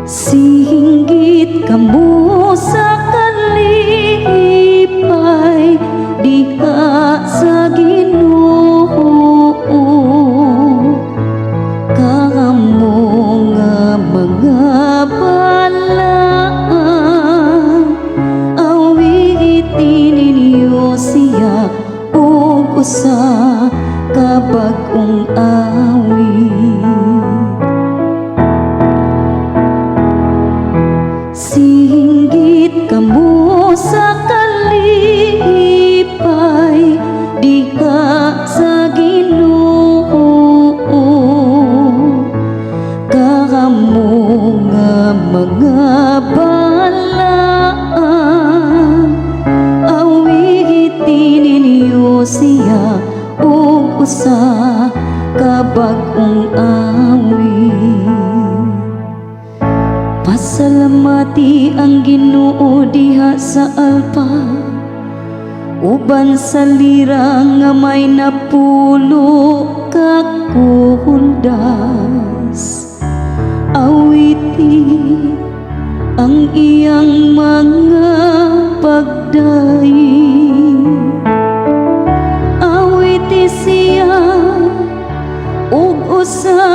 Singgit kamo sa kalipay diha sa Ginoo, kamo nga mga balaan. Awitin ninyo siya og usa ka bag-ong awit. Singgit kamo sa kalipay diha sa Ginoo, kamo nga mga balaan. Awitin ninyo siya og usa ka bag-ong awit. Pasalamati ang Ginoo diha sa alpa, uban sa lira nga may 10 ka kuldas. Awiti ang iyang mga pagdaig. Awiti siya og usa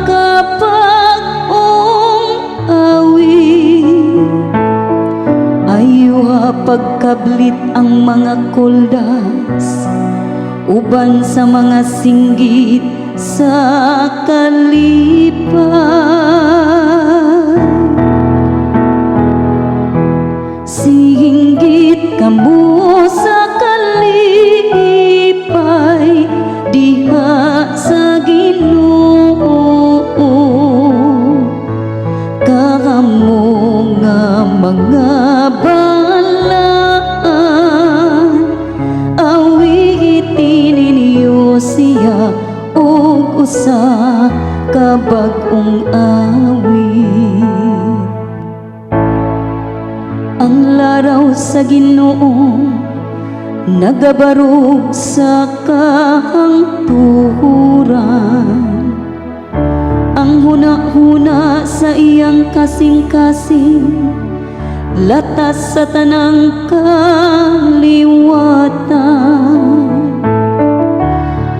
ka bag-ong awit. Ayuha pagkablit ang mga kuldas uban sa mga singgit sa kalipay. Singgit kamo sa kalipay diha sa Ginoo, kamo nga mga balaan. Awitin ninyo siya og usa ka bag-ong awit. Ang laraw sa Ginoo nagabarog sa kahangturan. Ang huna-huna sa iyang kasing-kasing latas sa tanang kaliwatan.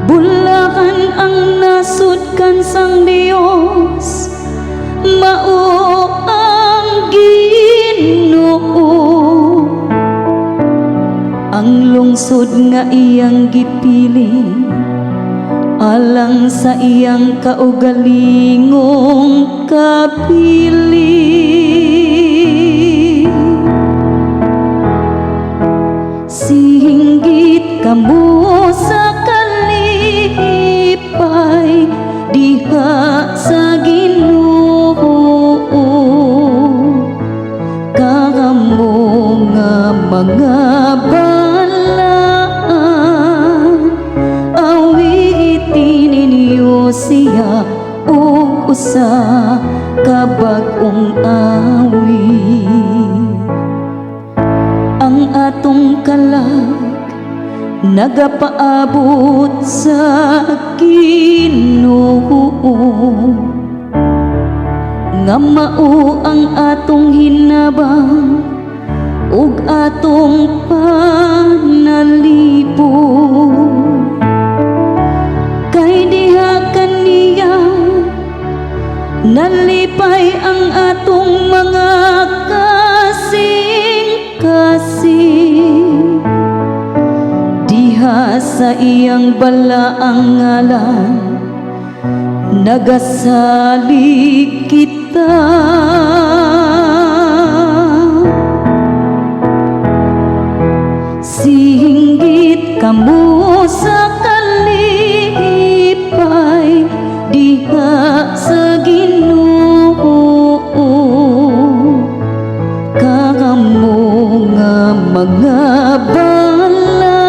Bulahan ang nasudkan sang Dios, mao ang Ginoo. Ang lungsod nga iyang gipili alang sa iyang kaugalingong kapili. Singgit kamo sa kalipay diha sa Ginoo, kamo nga mga balaan. Awitin ninyo siya og usa ka bag-ong awit. Ang atong kalag nagapaabot sa Ginoo nga mao ang atong hinabang ug atong panalipod. Kay diha kaniya nalipay ang atong mga kasing-kasing. Diha sa iyang balaang ngalan nagasalig kita. Singgit kamo sa kalipay diha sa Ginoo, kamo nga mga balaan.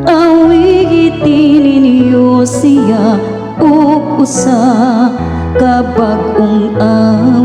Awitin ninyo siya og usa ka bag-ong awit.